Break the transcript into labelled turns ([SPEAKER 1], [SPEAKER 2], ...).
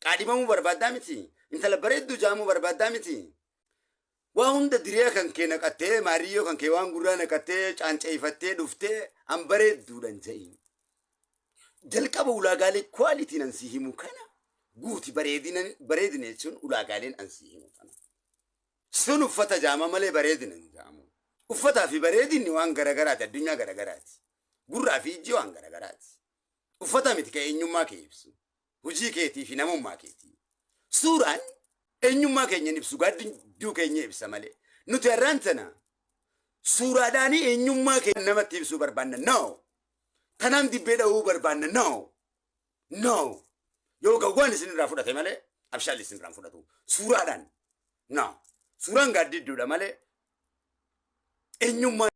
[SPEAKER 1] Qaadhimamuu barbaaddaa miti? Intala bareedduu jaamuu barbaaddaa miti? Waa hunda diriyaa kan kee naqattee, maariyyoo kan kee waan gurraa naqattee, caanceeffattee dhuftee an bareedduudhan ja'iin. Jalqaba ulaagaalee qualityn an sii himu kana guuti. Bareedina jechuun ulaagaaleen an sii himu kana. Sun uffata jaama malee bareedina hin jaamu. Uffataa fi bareedinni waan garagaraati, addunyaa garagaraati. Gurraa fi ijji waan garagaraati. Uffata miti kan eenyummaa kee ibsu. Hojii keetii fi namummaa keetii. Suuraan eenyummaa keenya hin ibsu, gaaddidduu keenya ibsa malee. Nuti har'aan tana suuraadhaanii eenyummaa keenya namatti ibsuu barbaanna. No! Tanaan dibbee dha'uu barbaanna. No! No! Yoo gawwaan isin irraa fudhate malee abshaalli isin irraa hin fudhatu. Suuraadhaan. No! Suuraan gaaddidduudha malee eenyummaa